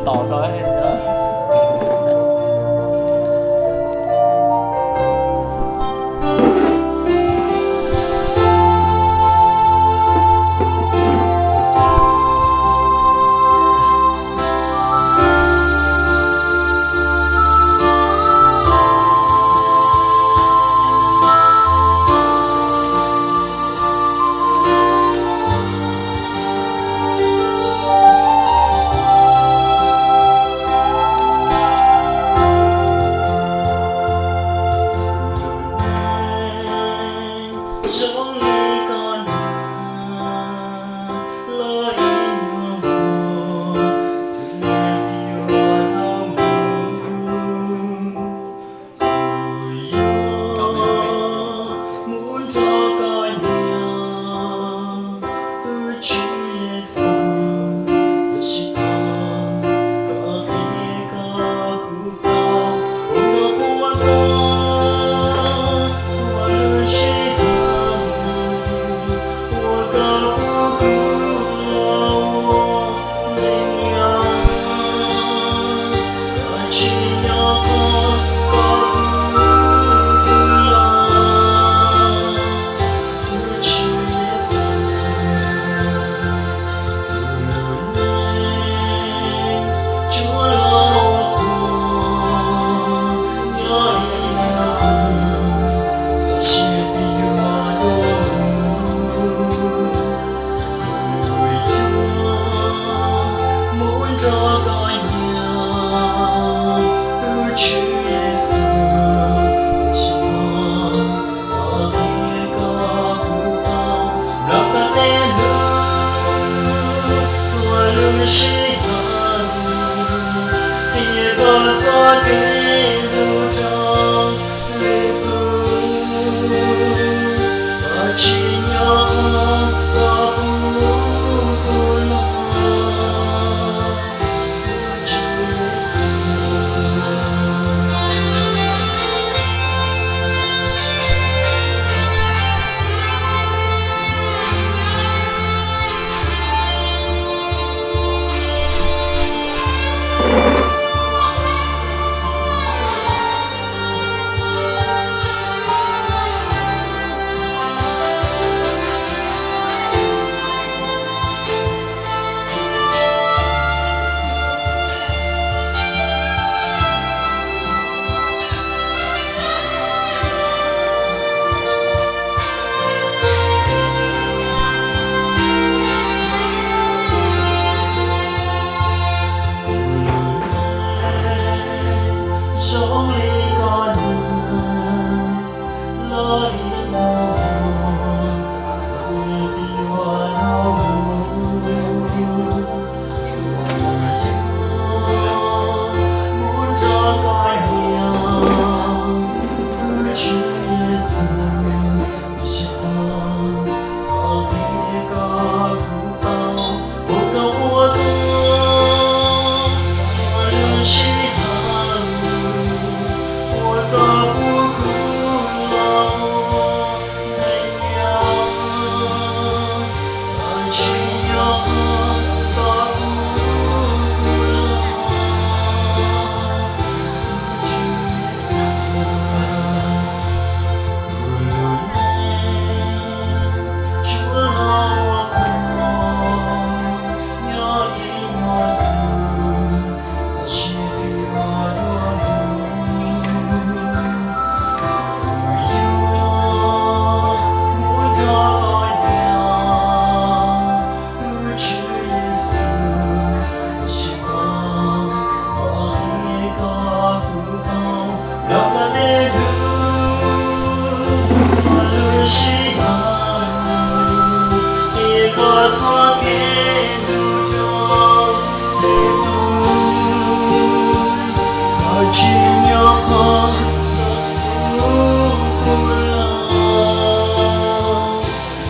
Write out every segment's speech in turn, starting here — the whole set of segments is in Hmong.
ntaus rau. Zoo li koj niam, los ib nyuag muag, xws li yuav dhau mus. Kuv yuav mus nrog koj nyob, wb Tswv Yexus, tab sis koj, koj qhia koj kuv paub, ua koj ua koj txhua lub sij hawm, ua koj pub kuv los ua neeg niam, koj tsis nyob qhov koj pub kuv los. Wb Tswv Yexus, kuv lub neej tsuas los ua qhua, nyob ib nyuag hnub, txoj sia twb yuav tuaj mus. Kuv yuav mus nrog koj nyob, wb Tswv Yexus, tab sis koj, koj qhia koj kuv paub, nrog koj tej hlub txhua lub sij hawm, qhia koj txoj kev hlub rau lwm tus, koj tsis nyob qhov koj pub kuv los. Zoo li koj niam, los ib nyuag muag, xws li twb yuav dhau mus. Kuv yuav mus nrog koj nyob, wb Tswv Yexus, tab sis koj, koj qhia koj kuv paub, ua koj ua koj txhua lub sij hawm, ua koj pub kuv los ua neeg niam, koj tsis nyob qhov koj pub kuv los. Wb Tswv Yexus, kuv lub neej tsuas los ua qhua, nyob ib nyuag hnub, txoj sia twb yuav tuaj mus. Kuv yuav mus nrog koj nyob, wb Tswv Yexus, tab sis koj, koj qhia koj kuv paub, nrog koj tej hlub txhua lub sij hawm, qhia koj txoj kev hlub rau lwm tus, koj tsis nyob qhov koj pub kuv los.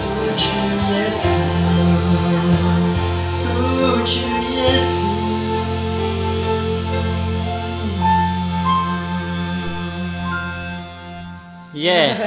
Wb Tswv Yexus, wb Tswv Yexus. Yes.